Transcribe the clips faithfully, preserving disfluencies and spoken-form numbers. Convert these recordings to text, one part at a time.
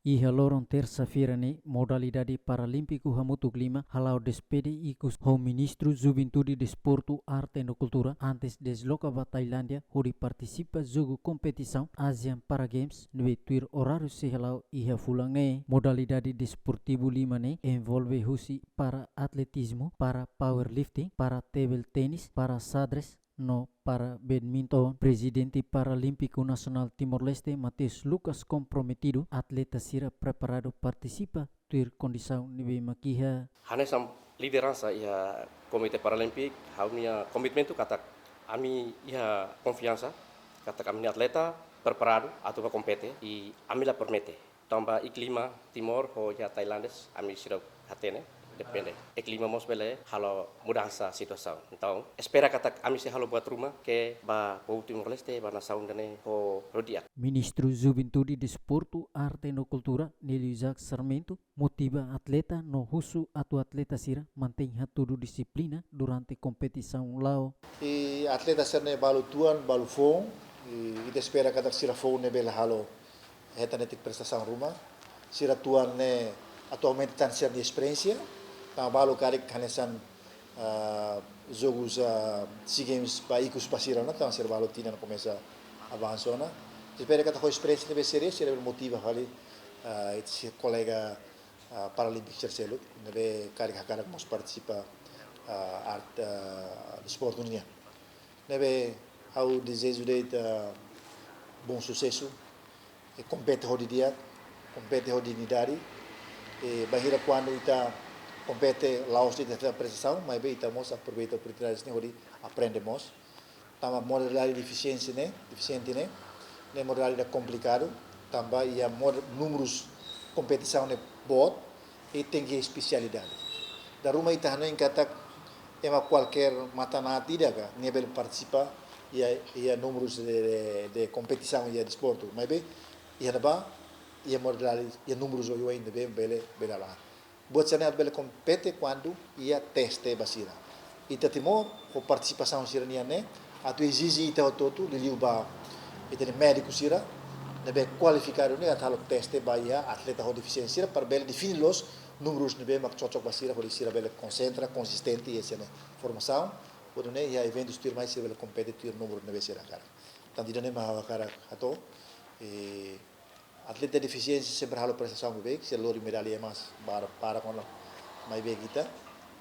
Iha loron tersa-feira ne'e, modalidade paralímpiku hamutuk lima hala'o despede ikus ho Ministru Juventude, Desportu, Arte no Kultura antes desloka ba Tailándia hodi partisipa jogu kompetisaun Asian Para Games ne'ebé tuir oráriu sei hala'o iha fulan ne'e. Modalidade desportivu lima ne'e envolve husi para atletizmu, para powerlifting, para table tennis, para xadrez no para badminton. Prezidente Paralímpiku Nasionál Timor-Leste, Mateus Lucas, komprometidu atleta sira preparadu partisipa tuir kondisaun ne'ebé mak iha. Hanesan lideransa iha Komité Paralímpiku, ha'u-nia komitmentu katak ami iha konfiansa katak ami-nia atleta preparadu atu bá kompete, i ami la promete. Tanba iklima Timor ho iha Tailándia, ami seidauk hatene, depende. Iklima mós bele halo mudansa situasaun. Entaun, espera katak ami sei halo buat ruma ke ba povu Timor-Leste, ba nasaun ida-ne'e ho di'ak. Ministru Juventude, Desportu, Arte no Kultura, Nélio Isaac Sarmento, motiva atleta no husu atu atleta sira mantein hatudu dixiplina durante kompetisaun la'o. I atleta sira-ne'e balu tuan, balu foun, i, i ita espera katak sira foun ne'e bele halo hetan de'it prestasaun ruma. Sira tuan ne'e atualmente tan sira-nia esperiénsia, tanba balu karik hanesan, ah, jogus, ah, SEA Games ba ikus ba sira ona, tanba sira balu tinan komesa avansu ona. Espera katak ho esperiénsia ne'ebé sira, sira bele motiva fali, ah, ita-nia kolega, ah, paralímpiku sira seluk ne'ebé karik hakarak mós partisipa, ah, arte, ah, desportu nian. Ne'ebé ha'u dezeja de'it, ah, bom susesu, i kompete ho di'ak, kompete ho dignidade, i bainhira kuandu ita kompete la'ós de'it hetan prestasaun, maibé ita mós aproveita oportunidade ne'e hodi aprende mós. Tanba modalidade defisiénsia ne'e, defisiente ne'e, ne'e modalidade komplikadu, tanba iha mod-, númerus kompetisaun ne'e boot, i tenke espesialidade. Dala ruma ita hanoin katak ema kualkér matan-aat ida ka, nia bele partisipa iha, iha númerus de, de, de kompetisaun iha desportu. Maibé, iha ne'ebá, iha modalidade, iha númerus oioin ne'ebé bele, bele hala'o. Buat sira-ne'e atu bele kompete kuandu iha teste ba sira. Ita Timor, ho partisipasaun sira-nian ne'e, atu ezije ita hotu-hotu, liuliu ba ita-nia médiku sira ne'ebé kualifikadu ne'e atu halo teste ba iha atleta ho defisiénsia sira, para bele define loos númerus ne'ebé mak cocok ba sira, hodi sira bele konsentra, konsistente iha sira-nia formasaun, hodi nune'e iha eventus tuirmai sira bele kompete tuir númeru ne'ebé sira hakarak. Tanba ida-ne'e mak ha'u hakarak hato'o, eh, atleta defisiénsia sempre halo prestasaun bebeik, sira lori medalla emas barak, barak ona mai be ita.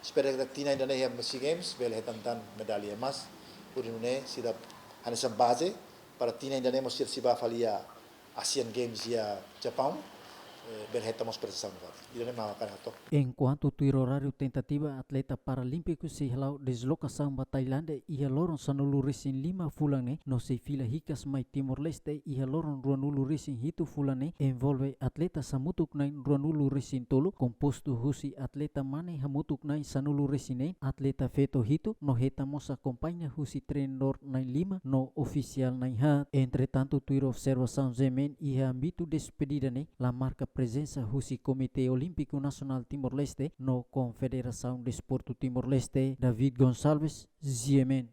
Espera katak tinan ida-ne'e iha SEA Games bele hetan tan medalla emas, hodi nune'e sira hanesan baze para tinan ida-ne'e mós sira sei bá fali iha Asian Games iha Japaun, eh, bele hetan mós prestasaun barak. Ida-ne'e mak ha'u hakarak hato'o. Enkuantu tuir oráriu tentativa, atleta paralímpiku sei hala'o deslokasaun ba Tailándia iha loron sanulu-resin-lima fulan ne'e, no sei fila hikas mai Timor-Leste iha loron ruanulu-resin-hitu fulan ne'e, envolve atleta hamutuk na'in ruanulu-resin-tolu, kompostu husi atleta mane hamutuk na'in sanulu-resin-neen, atleta feto hitu, no hetan mós akompaña husi treinadór na'in lima no ofisiál na'in haat. Entretantu, tuir observasaun GMN, iha ámbitu despedida ne'e la marka prezensa husi Komité Olímpiku Nasionál Timor-Leste no Konfederasaun Desportu Timor-Leste. David Gonçalves, GMN.